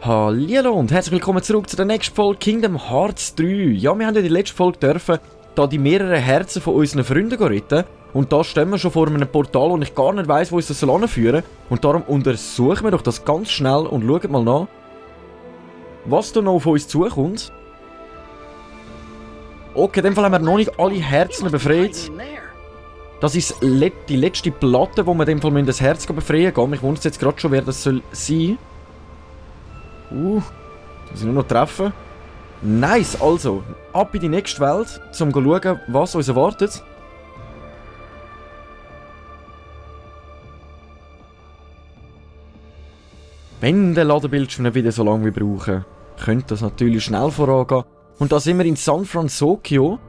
Hallihallo und herzlich willkommen zurück zu der nächsten Folge Kingdom Hearts 3. Ja, wir haben ja die letzte Folge dürfen da die mehreren Herzen von unseren Freunden retten. Und da stehen wir schon vor einem Portal, und ich gar nicht weiss, wo uns das anführen soll. Und darum untersuchen wir doch das ganz schnell und schauen mal nach, was da noch auf uns zukommt. Okay, in dem Fall haben wir noch nicht alle Herzen befreit. Das ist die letzte Platte, wo wir in dem Fall das Herz befreien müssen. Ich wundere jetzt gerade schon, wer das soll sein. Muss ich nur noch treffen. Nice, also, ab in die nächste Welt, um zu schauen, was uns erwartet. Wenn der Ladebildschirm nicht wieder so lange wie brauchen, könnte das natürlich schnell vorangehen. Und da sind wir in San Francisco.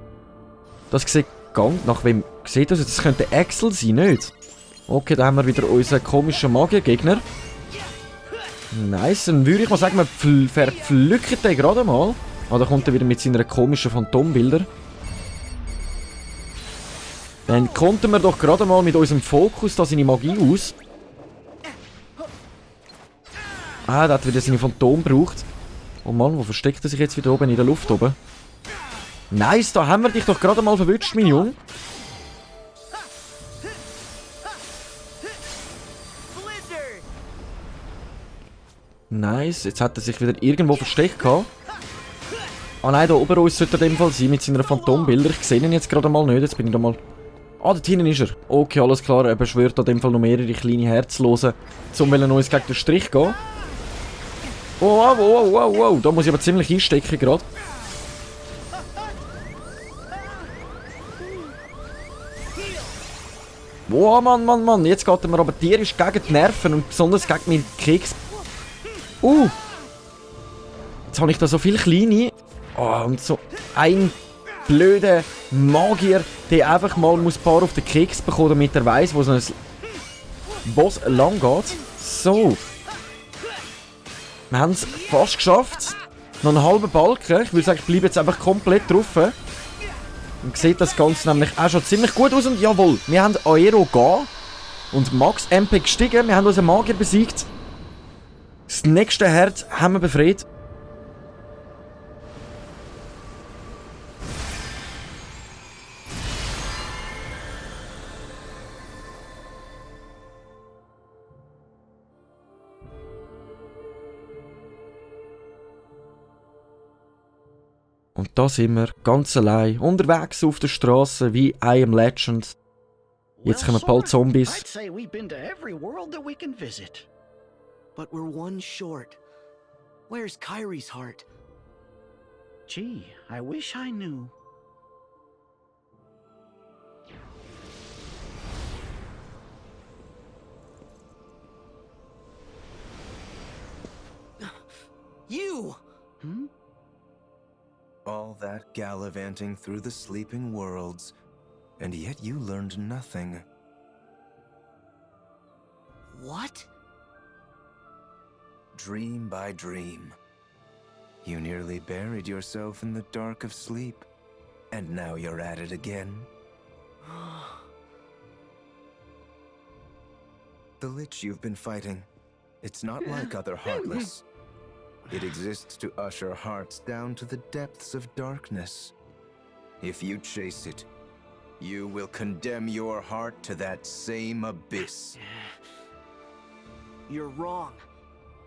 Das sieht ganz nach wem sieht das? Das könnte Axel sein, nicht? Okay, da haben wir wieder unseren komischen Magiergegner. Nice, dann würde ich mal sagen, wir verpflücken den gerade mal. Ah, da kommt er wieder mit seinen komischen Phantombilder. Dann konnten wir doch gerade mal mit unserem Fokus da seine Magie aus. Ah, der hat wieder seine Phantom gebraucht. Oh Mann, wo versteckt er sich jetzt wieder oben in der Luft oben? Nice, da haben wir dich doch gerade mal verwünscht, mein Junge. Nice, jetzt hat er sich wieder irgendwo versteckt gehabt. Ah nein, da oben uns sollte er in dem Fall sein mit seinen Phantombilder. Ich sehe ihn jetzt gerade mal nicht, jetzt bin ich da mal... Ah, da hinten ist er. Okay, alles klar, er beschwört in dem Fall noch mehrere kleine Herzlosen, um uns gegen den Strich gehen. Wow, da muss ich aber ziemlich einstecken gerade. Wow, Mann, jetzt geht er mir aber tierisch gegen die Nerven und besonders gegen meinen Keks. Jetzt habe ich da so viele kleine. Oh, und so ein blöder Magier, der einfach mal ein paar auf den Keks bekommen, damit er weiss, wo so ein Boss lang geht. So. Wir haben es fast geschafft. Noch einen halben Balken. Ich würde sagen, ich bleibe jetzt einfach komplett drauf. Und sieht das Ganze nämlich auch schon ziemlich gut aus. Und jawohl, wir haben Aero Ga und Max MP gestiegen. Wir haben unseren Magier besiegt. Das nächste Herz haben wir befreit. Und da sind wir ganz allein, unterwegs auf der Straße wie I Am Legend. Jetzt kommen bald Zombies. I'd say we've been to every world that we can visit. But we're one short. Where's Kyrie's heart? Gee, I wish I knew. You! Hmm? All that gallivanting through the sleeping worlds, and yet you learned nothing. What? Dream by dream. You nearly buried yourself in the dark of sleep, and now you're at it again. The Lich you've been fighting, it's not like other Heartless. It exists to usher hearts down to the depths of darkness. If you chase it, you will condemn your heart to that same abyss. You're wrong.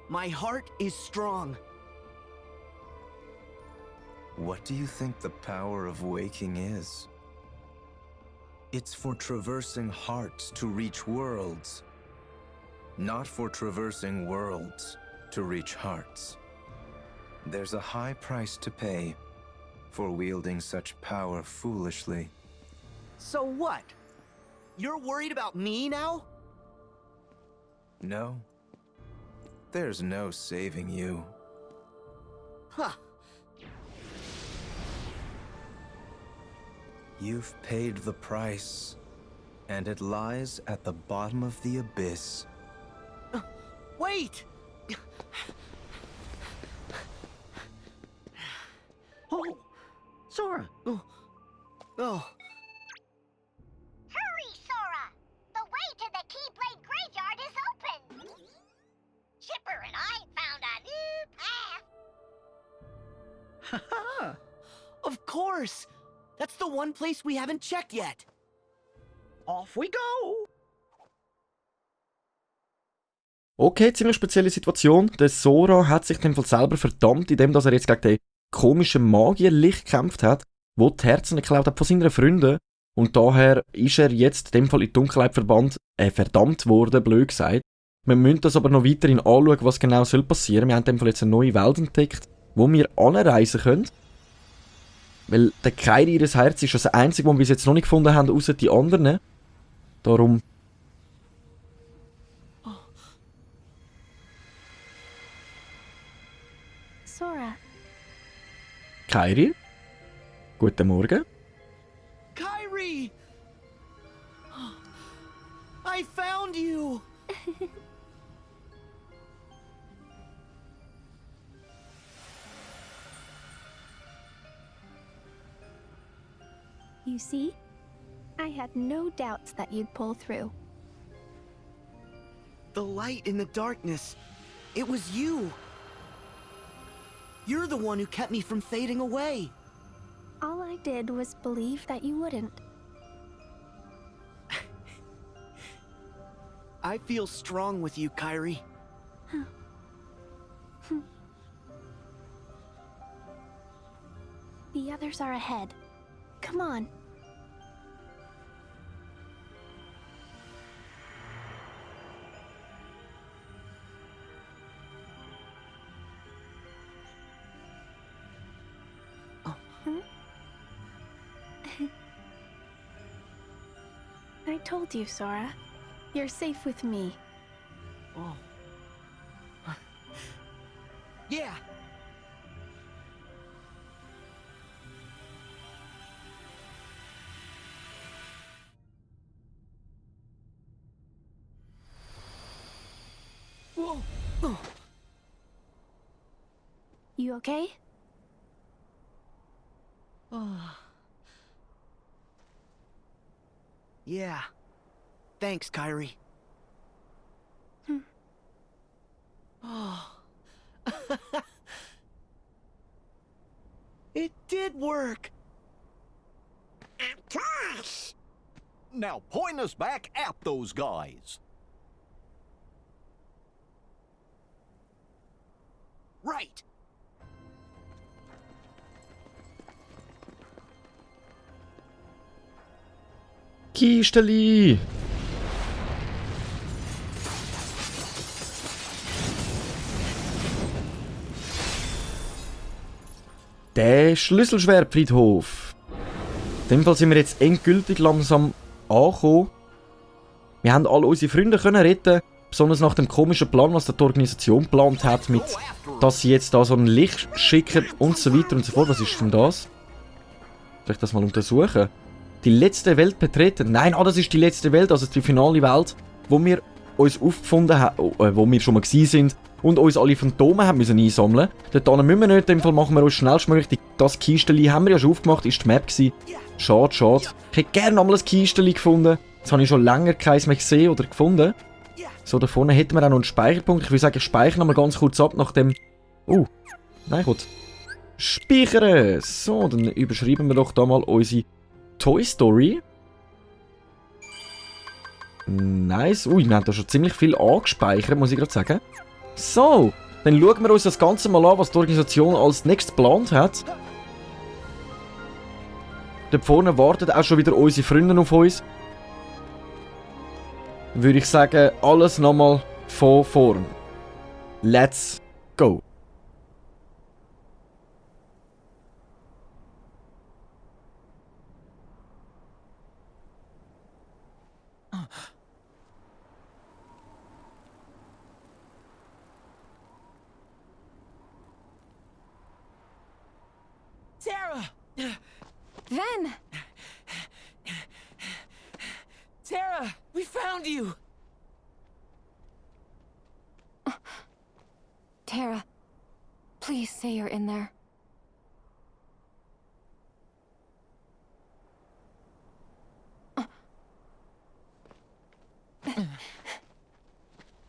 My heart is strong. What do you think the power of waking is? It's for traversing hearts to reach worlds, not for traversing worlds to reach hearts. There's a high price to pay for wielding such power foolishly. So what? You're worried about me now? No. There's no saving you. Huh. You've paid the price, and it lies at the bottom of the abyss. Wait! Oh, Sora. Oh, Hurry, Sora! The way to the Keyblade Graveyard is open! Chipper and I found a new path! Haha! of course! That's the one place we haven't checked yet. Off we go! Okay, ziemlich spezielle Situation. Der Sora hat sich in dem Fall selber verdammt, indem dass er jetzt gegen den komischen Magierlicht gekämpft hat, wo die Herzen geklaut hat von seinen Freunden. Und daher ist er jetzt in dem Fall in die Dunkelheit verdammt worden, blöd gesagt. Wir müssen das aber noch weiterhin anschauen, was genau soll passieren. Wir haben in dem Fall jetzt eine neue Welt entdeckt, wo wir anreisen können. Weil der Kairi, ihres Herz, ist das einzige, was wir bis jetzt noch nicht gefunden haben, außer die anderen. Darum... Sora, Kairi? Guten Morgen. Kyrie! I found you! you see? I had no doubts that you'd pull through. The light in the darkness. It was you. You're the one who kept me from fading away. All I did was believe that you wouldn't. I feel strong with you, Kyrie. The others are ahead. Come on. I told you, Sora. You're safe with me. Oh. Yeah. Whoa. Oh. You okay? Oh. Yeah. Thanks, Kyrie. Oh. It did work. Of course! Now point us back at those guys. Right. Kisteli! Der Schlüsselschwertfriedhof. In dem Fall sind wir jetzt endgültig langsam angekommen. Wir haben alle unsere Freunde können retten, besonders nach dem komischen Plan, was die Organisation geplant hat, mit, dass sie jetzt da so ein Licht schicken und so weiter und so fort. Was ist denn das? Soll ich das mal untersuchen? Die letzte Welt betreten. Nein, das ist die letzte Welt, also die finale Welt, wo wir uns aufgefunden haben, wo wir schon mal gewesen sind und uns alle Phantome haben müssen einsammeln. Dort müssen wir nicht, in dem Fall machen wir uns schnellstmöglich. Das Kisteli haben wir ja schon aufgemacht, ist die Map gewesen. Schade, schade. Ich hätte gerne einmal ein Kisteli gefunden. Jetzt habe ich schon länger keins mehr gesehen oder gefunden. So, da vorne hätten wir auch noch einen Speicherpunkt. Ich würde sagen, ich speichere noch mal ganz kurz ab nach dem... Nein, gut. Speichern! So, dann überschreiben wir doch da mal unsere Toy Story. Nice. Wir haben da schon ziemlich viel angespeichert, muss ich gerade sagen. So, dann schauen wir uns das Ganze mal an, was die Organisation als nächstes geplant hat. Dort vorne warten auch schon wieder unsere Freunde auf uns. Dann würde ich sagen, alles nochmal von vorn. Let's go. Terra! Ven! Terra! We found you! Terra, please say you're in there.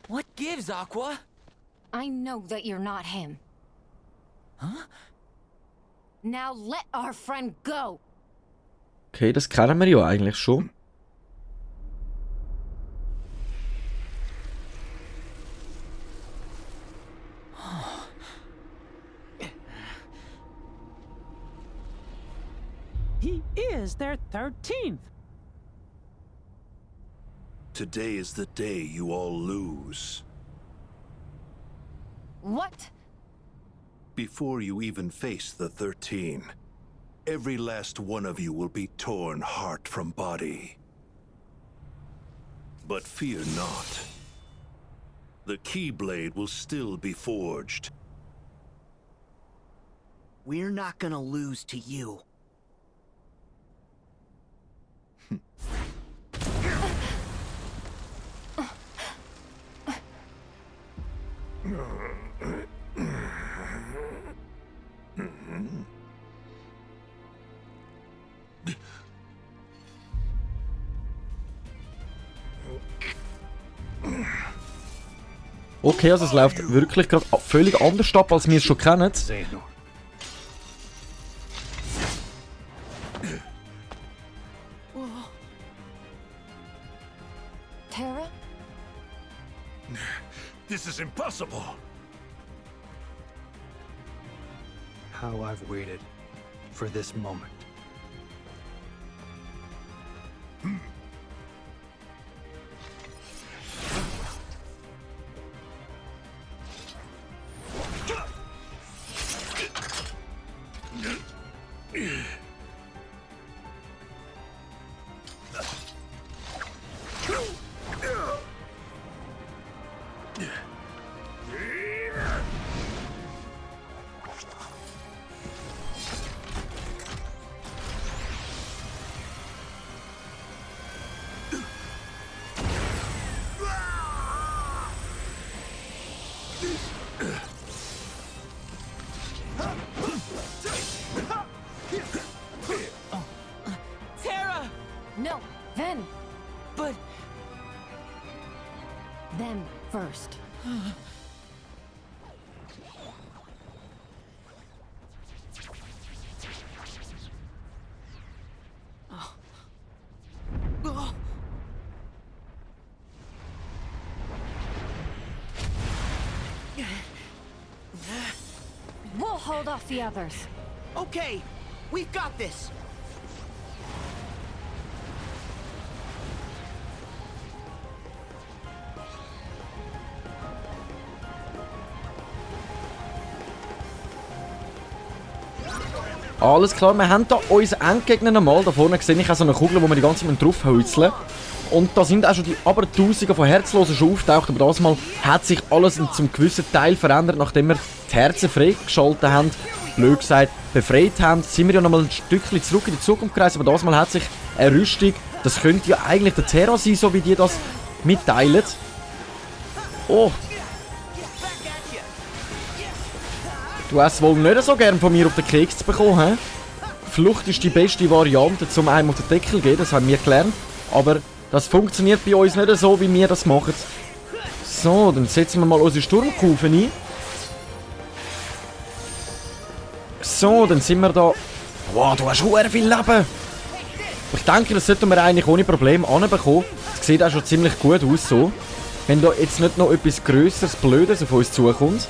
What gives, Aqua? I know that you're not him. Huh? Now let our friend go. Okay, das kennen wir ja eigentlich schon. He is their 13th. Today is the day you all lose. What? Before you even face the 13, every last one of you will be torn heart from body. But fear not. The Keyblade will still be forged. We're not gonna lose to you. Okay, also es läuft wirklich gerade völlig anders ab, als wir es schon kennen. Zeno. Terra? This is impossible! How I've waited for this moment. Terra! No, then. But Them first. We'll hold off the others. okay, we've got this. Alles klar, wir haben hier unseren Endgegner nochmal. Da vorne sehe ich auch so eine Kugel, wo wir die ganze Zeit draufhölzeln. Und da sind auch schon die Abertausende von Herzlosen schon auftaucht. Aber das Mal hat sich alles zum gewissen Teil verändert, nachdem wir die Herzen freigeschaltet haben. Blöd gesagt, befreit haben. Sind wir ja nochmal ein Stückchen zurück in die Zukunft gereist. Aber das Mal hat sich eine Rüstung. Das könnte ja eigentlich der Terra sein, so wie die das mitteilen. Oh. Du hast wohl nicht so gern von mir auf den Keks zu bekommen, hä? Flucht ist die beste Variante, um einem auf den Deckel zu gehen, das haben wir gelernt. Aber das funktioniert bei uns nicht so, wie wir das machen. So, dann setzen wir mal unsere Sturmkufen ein. So, dann sind wir da... Wow, du hast sehr viel Leben! Ich denke, das sollten wir eigentlich ohne Probleme anbekommen. Das sieht auch schon ziemlich gut aus so. Wenn da jetzt nicht noch etwas Grösseres, Blödes auf uns zukommt.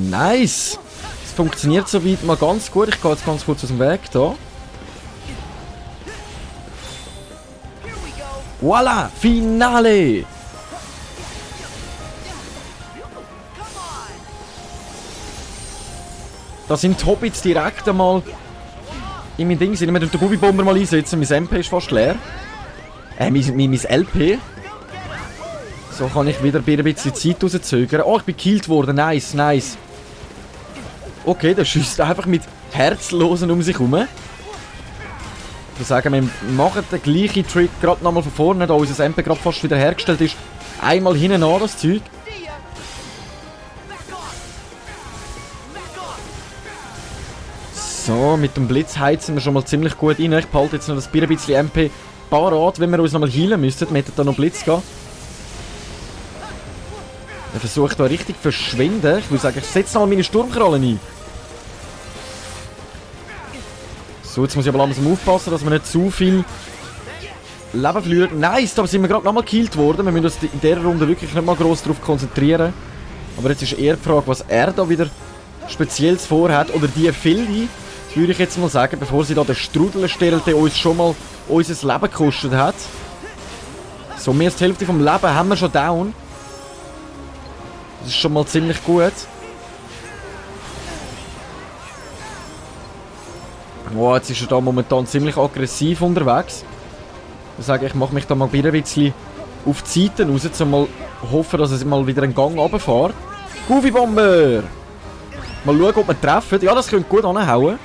Nice! Es funktioniert soweit mal ganz gut. Ich gehe jetzt ganz kurz aus dem Weg da. Voila! Finale! Da sind die Hobbits direkt einmal in mein Ding. Ich werde den Gummibomber mal einsetzen. Mein MP ist fast leer. Mein LP. So kann ich wieder ein bisschen Zeit rauszögern. Oh, ich bin gekillt worden. Nice, nice. Okay, der schießt einfach mit Herzlosen um sich herum. Ich würde sagen, wir machen den gleichen Trick gerade nochmal von vorne, da unser MP gerade fast wieder hergestellt ist. Einmal hinten an das Zeug. So, mit dem Blitz heizen wir schon mal ziemlich gut rein. Ich behalte jetzt noch das Bier ein bisschen MP parat, wenn wir uns noch mal healen müssten. Wir hätten da noch Blitz gehen. Er versucht da richtig zu verschwinden. Ich würde sagen, ich setze noch mal meine Sturmkrallen ein. So, jetzt muss ich aber langsam aufpassen, dass wir nicht zu viel Leben verlieren. Nice, da sind wir gerade nochmal gekillt worden. Wir müssen uns in dieser Runde wirklich nicht mal gross darauf konzentrieren. Aber jetzt ist eher die Frage, was er da wieder Spezielles vorhat. Oder die Fildi, würde ich jetzt mal sagen, bevor sie da den Strudel erstellt, der uns schon mal unser Leben gekostet hat. So, mehr als die Hälfte vom Leben haben wir schon down. Das ist schon mal ziemlich gut. Oh, jetzt ist er da momentan ziemlich aggressiv unterwegs. Ich sage, ich mache mich da mal ein bisschen auf die Seite raus, um mal hoffen, dass es mal wieder einen Gang runterfährt. Goofy Bomber! Mal schauen, ob wir treffen. Ja, das könnte gut anhauen.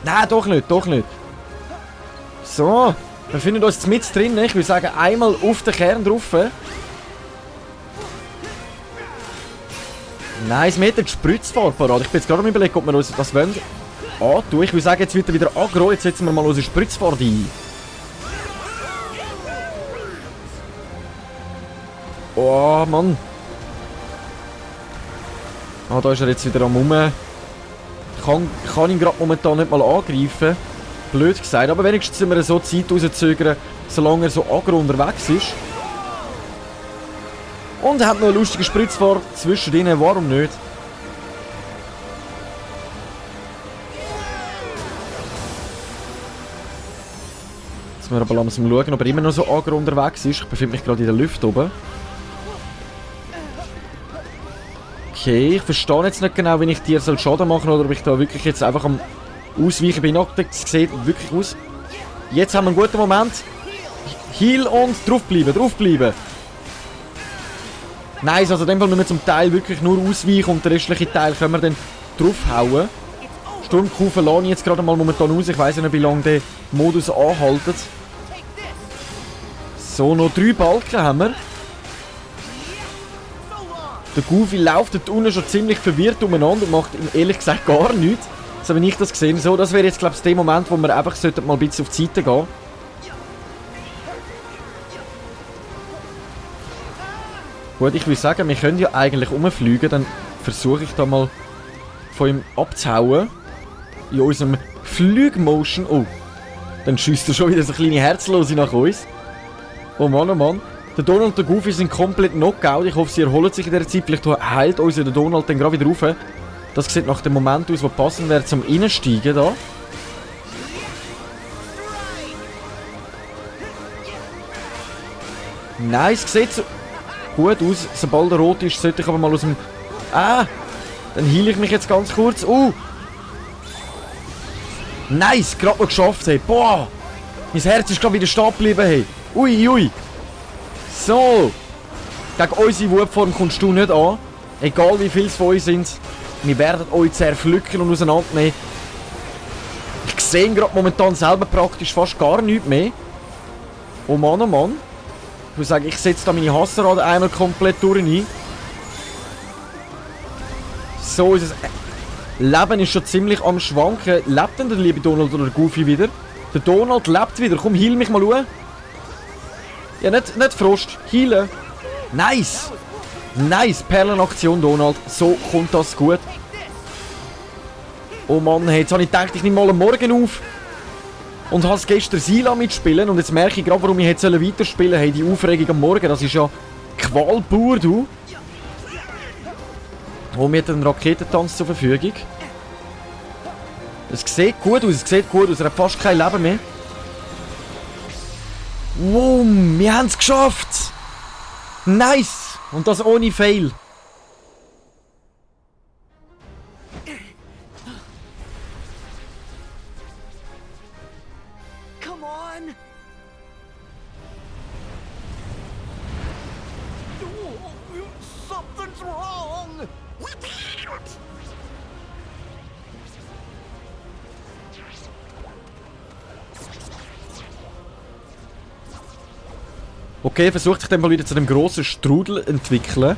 Nein, doch nicht, doch nicht. So, wir finden uns jetzt mit drin. Ich würde sagen, einmal auf den Kern drauf. Nice, wir hätten die Spritzfahrt parat. Ich bin jetzt gerade am Überlegen, ob wir uns das wollen. Ich würde sagen, jetzt wird er wieder aggro. Jetzt setzen wir mal unsere Spritzfahrt ein. Oh, Mann. Da ist er jetzt wieder am Rum. Ich kann ihn gerade momentan nicht mal angreifen. Blöd gesagt. Aber wenigstens sind wir so Zeit rauszögern, solange er so aggro unterwegs ist. Und er hat noch eine lustige Spritzfahrt zwischen denen. Warum nicht? Jetzt müssen wir aber langsam schauen, ob er immer noch so aggro unterwegs ist. Ich befinde mich gerade in der Luft oben. Okay, ich verstehe jetzt nicht genau, wie ich dir Schaden machen soll oder ob ich da wirklich jetzt einfach am Ausweichen bin. Das sieht wirklich aus. Jetzt haben wir einen guten Moment. Heal und draufbleiben, draufbleiben. Nice, also in dem Fall müssen wir zum Teil wirklich nur ausweichen und den restlichen Teil können wir dann draufhauen. Sturmkufe lasse ich jetzt gerade mal momentan aus. Ich weiss nicht, wie lange der Modus anhaltet. So, noch 3 Balken haben wir. Der Goofy läuft dort unten schon ziemlich verwirrt umeinander und macht ihm ehrlich gesagt gar nichts. So habe ich das gesehen. So, das wäre jetzt glaube ich der Moment, wo wir einfach mal ein bisschen auf die Seite gehen. Gut, ich würde sagen, wir können ja eigentlich rumfliegen. Dann versuche ich da mal von ihm abzuhauen. In unserem Flugmotion. Oh, dann schießt er schon wieder so kleine Herzlose nach uns. Oh Mann, oh Mann. Der Donald und der Goofy sind komplett Knockout. Ich hoffe, sie erholen sich in dieser Zeit. Vielleicht heilt uns der Donald dann gerade wieder rauf. Das sieht nach dem Moment aus, der passend wäre zum Reinsteigen da. Nice, sieht so gut aus. Sobald er rot ist, sollte ich aber mal aus dem... dann heile ich mich jetzt ganz kurz. Nice, gerade noch geschafft, hey. Boah, mein Herz ist gerade wieder stehen geblieben, hey. Ui, ui. So. Gegen unsere Wutform kommst du nicht an. Egal wie viele es von uns sind. Wir werden euch zerpflücken und auseinandernehmen. Ich sehe gerade momentan selber praktisch fast gar nichts mehr. Oh Mann, oh Mann. Ich würde sagen, ich setze da meine Hasserade einmal komplett durch ein. So, unser Leben ist schon ziemlich am Schwanken. Lebt denn der liebe Donald oder der Goofy wieder? Der Donald lebt wieder. Komm, heal mich mal an. Ja, nicht Frost. Healen. Nice. Nice. Perlenaktion, Donald. So kommt das gut. Oh Mann, hey, jetzt habe ich gedacht, ich nehme mal am Morgen auf. Und habe gestern Sila mitspielen. Und jetzt merke ich gerade, warum ich jetzt weiterspielen soll. Hey, die Aufregung am Morgen, das ist ja Qual pur, du. Oh, wir haben einen Raketentanz zur Verfügung. Es sieht gut aus, Er hat fast kein Leben mehr. Wow, wir haben es geschafft! Nice! Und das ohne Fail. Come on! Something's wrong! Okay, versucht sich dann mal wieder zu einem grossen Strudel entwickeln.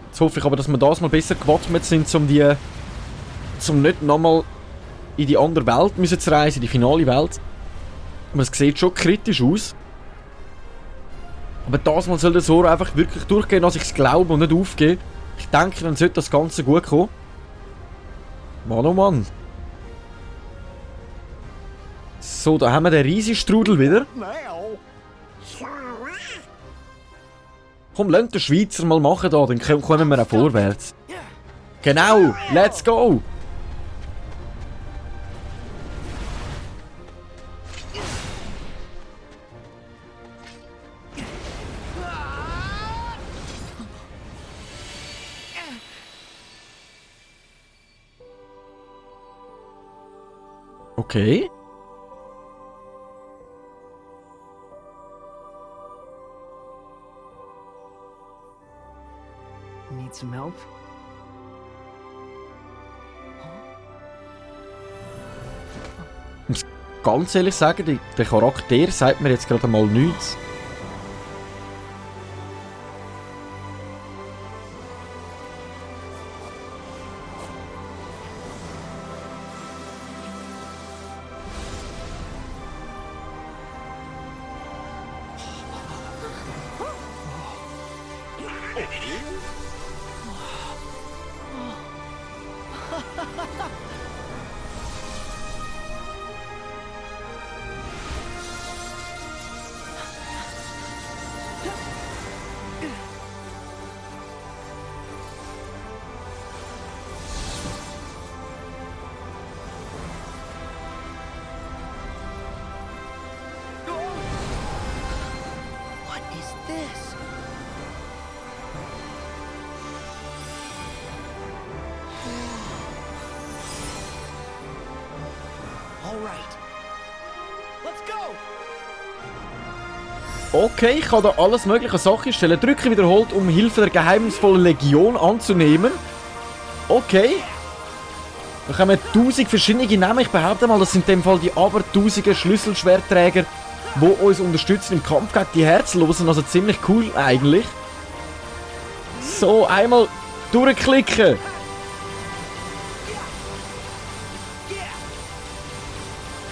Jetzt hoffe ich aber, dass wir das mal besser gewappnet sind, um die um nicht nochmal in die andere Welt müssen zu reisen, in die finale Welt. Aber es sieht schon kritisch aus. Aber das Mal soll der Sora einfach wirklich durchgehen, dass ich es glaube und nicht aufgeben. Ich denke, dann sollte das Ganze gut kommen. Mann, oh Mann. So, da haben wir den riesigen Strudel wieder. Komm, lass den Schweizer mal machen da, dann kommen wir auch vorwärts. Genau, let's go! Okay. Need some help? Ich muss ganz ehrlich sagen, der Charakter sagt mir jetzt gerade mal nichts. What is this? All right. Let's go. Okay, ich kann da alles mögliche Sachen stellen. Drücke wiederholt, um Hilfe der geheimnisvollen Legion anzunehmen. Okay. Da kommen 1000 verschiedene Namen. Ich behaupte mal, das sind in dem Fall die abertausigen Schlüsselschwertträger, die uns unterstützen im Kampf gegen die Herzlosen. Also ziemlich cool eigentlich. So, einmal durchklicken.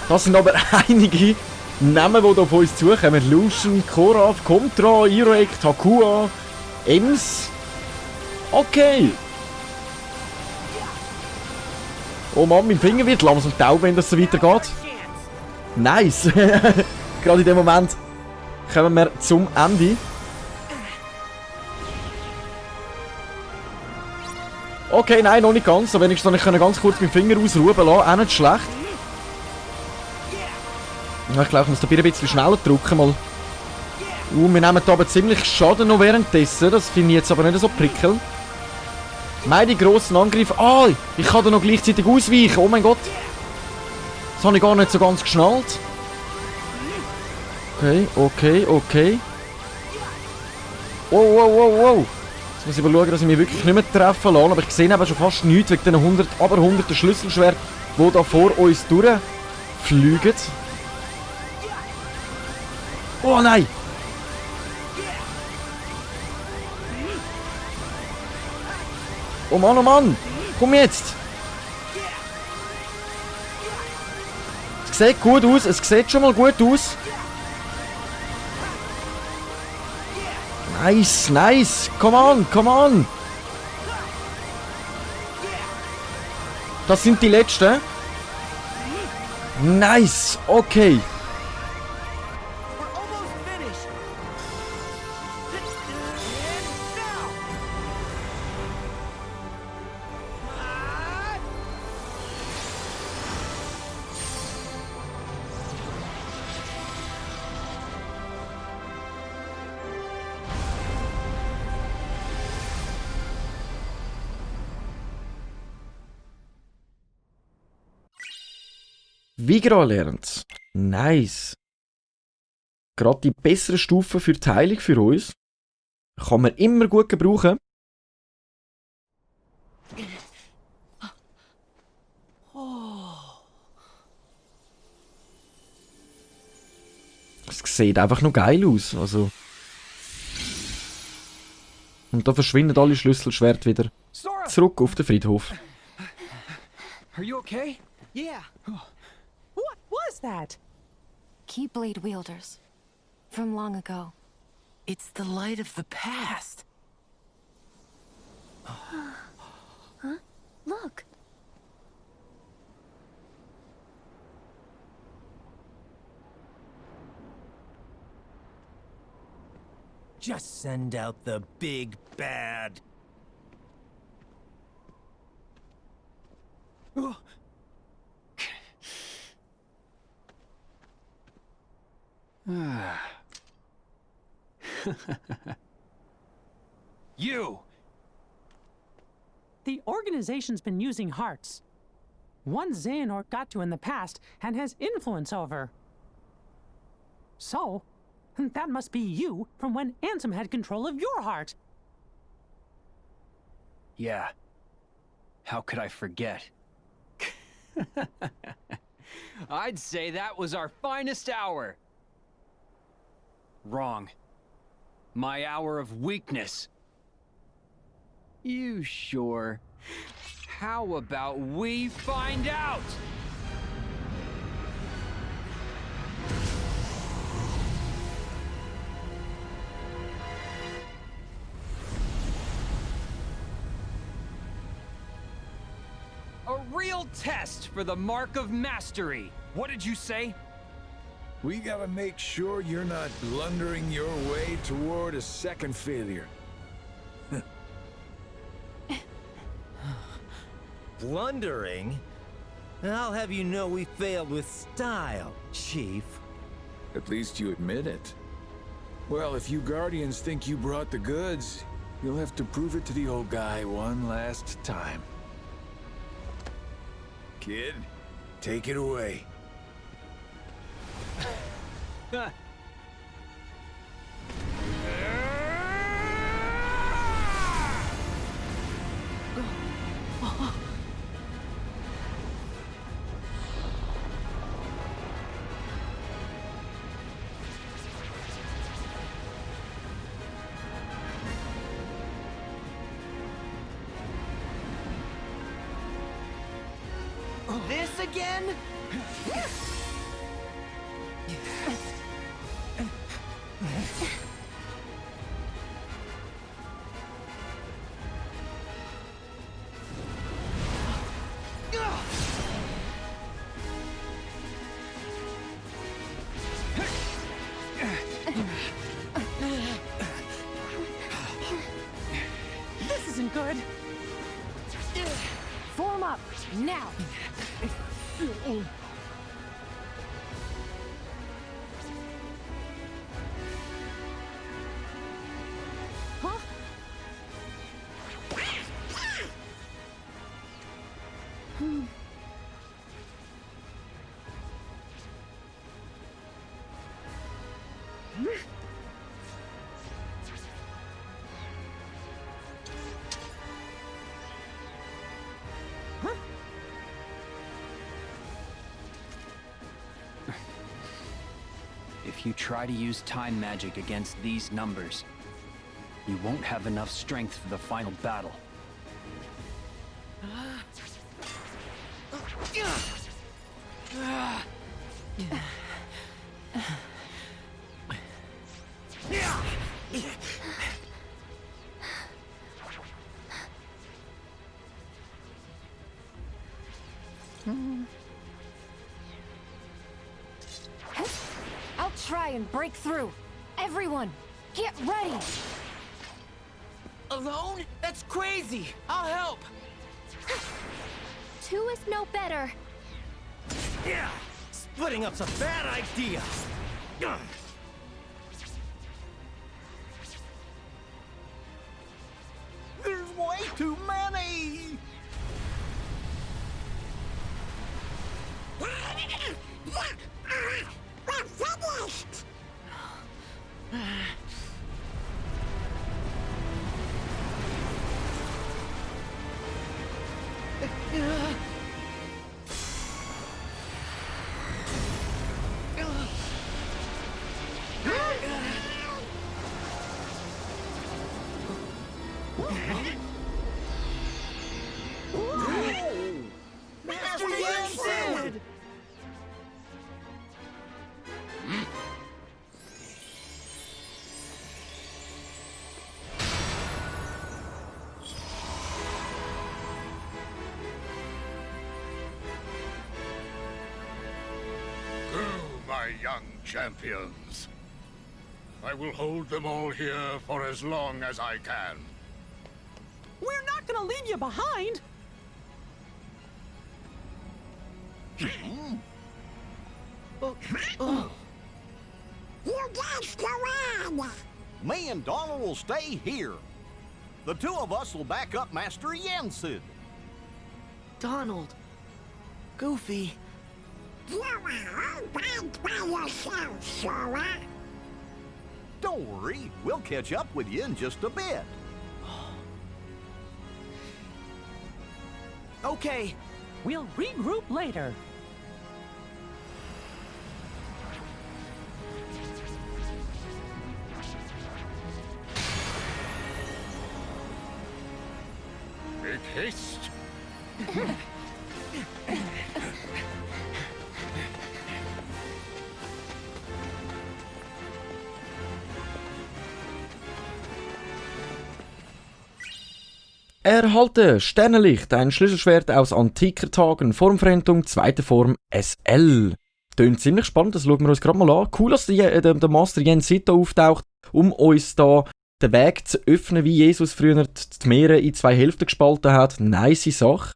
Das sind aber einige Namen, die hier auf uns zukommen. Lucian, Koraf, Contra, Irek, Takua, Ems. Okay. Oh Mann, mein Finger wird langsam taub, wenn das so weitergeht. Nice. Gerade in dem Moment kommen wir zum Ende. Okay, nein, noch nicht ganz. Aber wenigstens ich kann ganz kurz meinen Finger ausruhen lassen. Auch nicht schlecht. Ja, ich glaube, ich muss da ein bisschen schneller drücken. Mal. Wir nehmen da aber ziemlich Schaden noch währenddessen. Das finde ich jetzt aber nicht so prickelnd. Meine grossen Angriffe. Ah, ich kann da noch gleichzeitig ausweichen. Oh mein Gott. Das habe ich gar nicht so ganz geschnallt. Okay, okay, okay. Wow, wow, wow, wow. Jetzt muss ich aber schauen, dass ich mich wirklich nicht mehr treffen lasse. Aber ich sehe eben schon fast nichts wegen den hunderten Schlüsselschwerten, die da vor uns durchfliegen. Oh nein! Oh Mann, oh Mann! Komm jetzt! Es sieht gut aus, es sieht schon mal gut aus. Nice, nice! Come on, come on! Das sind die letzten. Nice, okay. Vigra lernt. Nice. Gerade die bessere Stufe für die Heilung für uns. Kann man immer gut gebrauchen. Es sieht einfach nur geil aus. Also. Und da verschwinden alle Schlüsselschwerter wieder zurück auf den Friedhof. Are you okay? Yeah. What was that? Keyblade wielders. From long ago. It's the light of the past. Huh? Look. Just send out the big bad. You! The organization's been using hearts. One Xehanort got to in the past and has influence over. So, that must be you from when Ansem had control of your heart. Yeah. How could I forget? I'd say that was our finest hour. Wrong. My hour of weakness. You sure? How about we find out? A real test for the Mark of Mastery. What did you say? We gotta make sure you're not blundering your way toward a second failure. Blundering? I'll have you know we failed with style, Chief. At least you admit it. Well, if you Guardians think you brought the goods, you'll have to prove it to the old guy one last time. Kid, take it away. This again? This isn't good. Form up, now! Huh? If you try to use time magic against these numbers, you won't have enough strength for the final battle. I'll try and break through. Everyone, get ready! Alone? That's crazy! I'll help! Two is no better. Yeah! Splitting up's a bad idea! There's way too many! We're finished! young champions. I will hold them all here for as long as I can. We're not gonna leave you behind! You guys go on! Me and Donald will stay here. The two of us will back up Master Yensid. Donald. Goofy. You are all bad by yourself, Sora. Don't worry, we'll catch up with you in just a bit. Okay. We'll regroup later. Make haste. Erhalte Sternenlicht, ein Schlüsselschwert aus antiker Tagen, Formveränderung, zweite Form SL. Tönt ziemlich spannend, das schauen wir uns gerade mal an. Cool, dass der Master Yensid auftaucht, um uns da den Weg zu öffnen, wie Jesus früher die Meere in 2 Hälften gespalten hat. Nice Sache.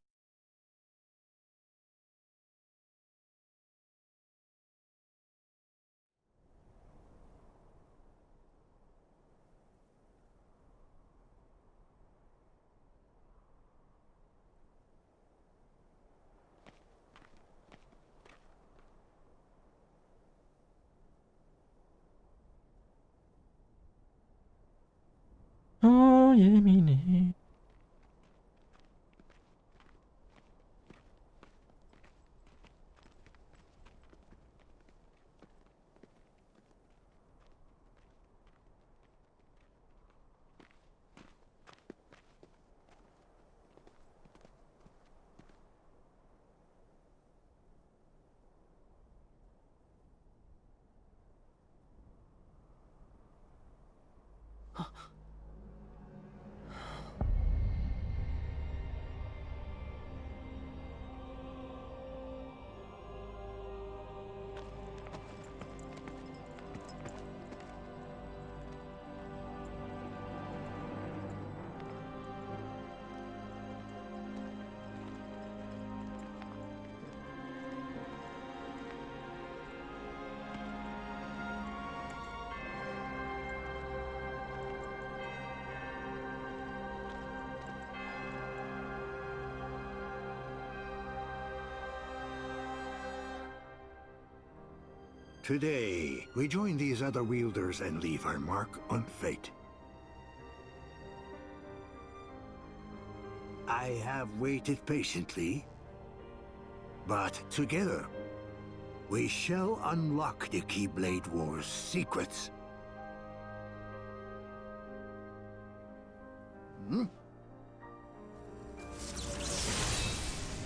Oh, Jemine. Today, we join these other wielders and leave our mark on fate. I have waited patiently, but together, we shall unlock the Keyblade War's secrets.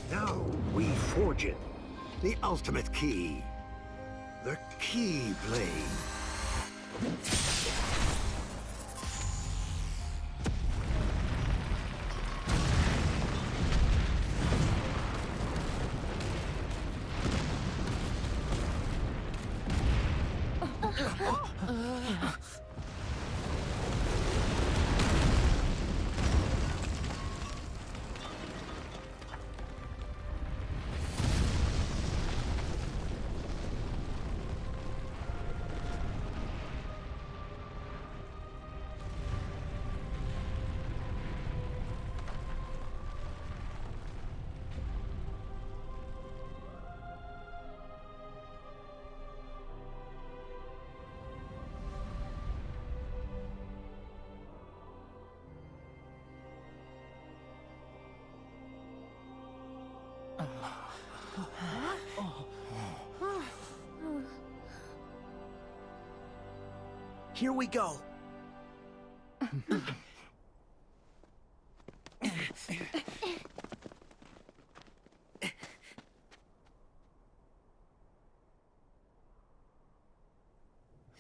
Now we forge it, the ultimate key. The Keyblade. Here we go.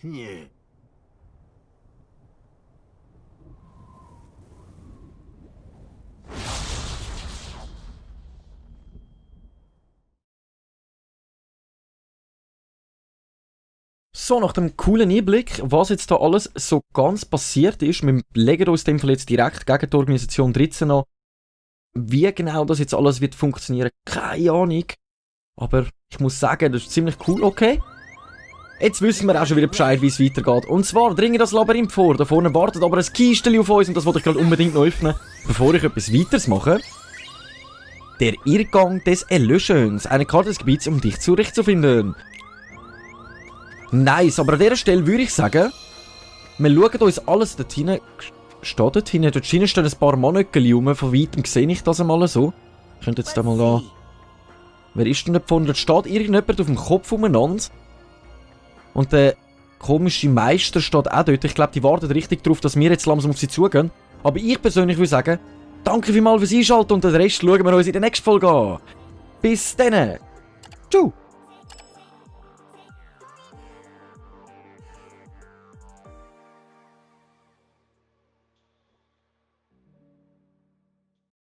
Yeah. So, nach dem coolen Einblick, was jetzt da alles so ganz passiert ist, wir legen uns in dem Fall jetzt direkt gegen die Organisation 13 an. Wie genau das jetzt alles wird funktionieren, keine Ahnung. Aber ich muss sagen, das ist ziemlich cool, okay. Jetzt wissen wir auch schon wieder Bescheid, wie es weitergeht. Und zwar dringen das Labyrinth vor. Da vorne wartet aber ein Kisteli auf uns und das wollte ich gerade unbedingt noch öffnen, bevor ich etwas weiteres mache. Der Irrgang des Erlöschens. Eine Karte des Gebiets, um dich zurechtzufinden. Nice, aber an dieser Stelle würde ich sagen, wir schauen uns alles dort hinten. Steht dort hinten? Dort hinten stehen ein paar Mannöckchen rum. Von weitem sehe ich das einmal so. Ich könnte jetzt da mal da... Wer ist denn da vorne? Dort steht irgendjemand auf dem Kopf umeinander. Und der komische Meister steht auch dort. Ich glaube, die warten richtig darauf, dass wir jetzt langsam auf sie zugehen. Aber ich persönlich würde sagen, danke vielmals fürs Einschalten und den Rest schauen wir uns in der nächsten Folge an. Bis dann. Tschüss.